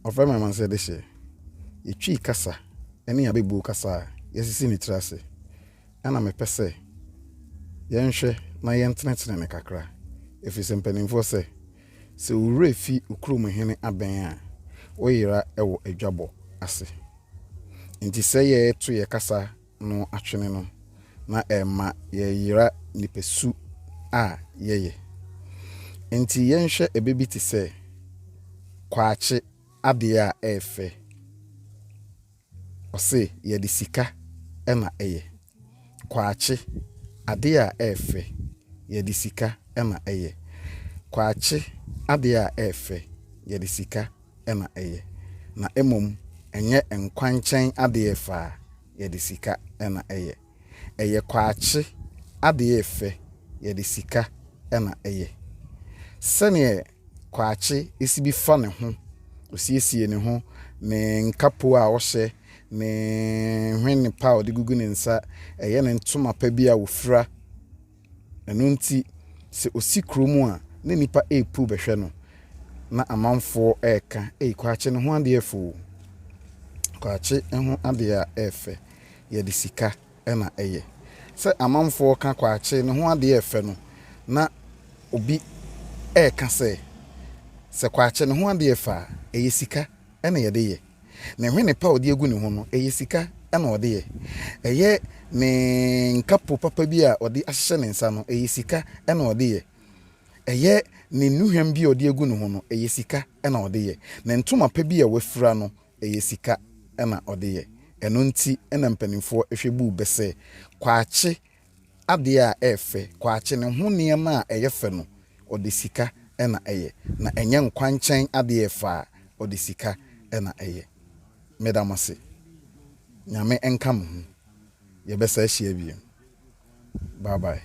Ɔfrɛ me amanseɛ dehyeɛ. Yɛtwi kasa ne abɛbuo kasa a yɛasisi ne tiri ase. Ɛna mepɛ sɛ yɛnhwɛ na yɛntenetene no kakra. Ɛfiri sɛ mpanimfoɔ sɛ, sɛ wo werɛ fi wo kurom hene abɛn a, woyera wɔ adwabɔ ase. Nti sɛ yɛreto yɛ kasa no atwene no, na ɛma yɛyera nipasu a yɛyɛ. Nti yɛnhwɛ ɛbɛ bi te sɛ kwakye adeɛ a ɛyɛ fɛ. Ɔse yɛde sika na ɛyɛ. Kwakye adeɛ a ɛyɛ fɛ, yɛde sika na ɛyɛ. Kwakye adeɛ a ɛyɛ fɛ, yɛde sika na ɛyɛ. Na mmom ɛnyɛ nkwankyɛn adeɛ fɛ a, yɛde sika na ɛyɛ. Ɛyɛ kwakye adeɛ fɛ, yɛde sika na ɛyɛ. Sɛneɛ kwakye si bi fa ne ho, osiesie ne ho, ne nkapo a ɔhyɛ, ne nhwene pa a ɔde gugu ne nsa, ɛyɛ ne ntoma pa bi a ofura. Ɛno nti, sɛ osi kurom a, na nnipa repu bɛhwɛ no, na amanfoɔ reka, "Ei, kwakye ne ho adeɛ fɛ o. Kwakye ho adeɛ a ɛyɛ fɛ, yɛde sika na ɛyɛ." Sɛ amanfoɔ ka kwakye ne ho adeɛ fɛ no, na obi reka sɛ, sɛ kwakye ne ho adeɛ fɛ a, ɛyɛ sika na yɛde yɛ. Ne nhwene pa a ɔde agu ne ho no, ɛyɛ sika na ɔde yɛ. Ɛyɛ ne nkapo papa bi a ɔde ahyehyɛ ne nsa no, ɛyɛ sika na ɔde yɛ. Ɛyɛ ne nnuhwam bi a ɔde agu ne ho no, ɛyɛ sika na ɔde yɛ. Ne ntoma pa bi a wafura no, ɛyɛ sika na ɔde yɛ. Ɛno nti na mpanimfoɔ hwɛ buu bɛ sɛ, kwakye adeɛ a ɛyɛ fɛ, kwakye ne ho nneɛma a ɛyɛ fɛ no, ɔde sika na ɛyɛ. Na ɛnyɛ nkwankyɛn adeɛ fɛ a, ɔde sika na ɛyɛ. Meda mo ase. Nyame nka mo ho. Yɛbɛsa ahyia bio. Bye bye.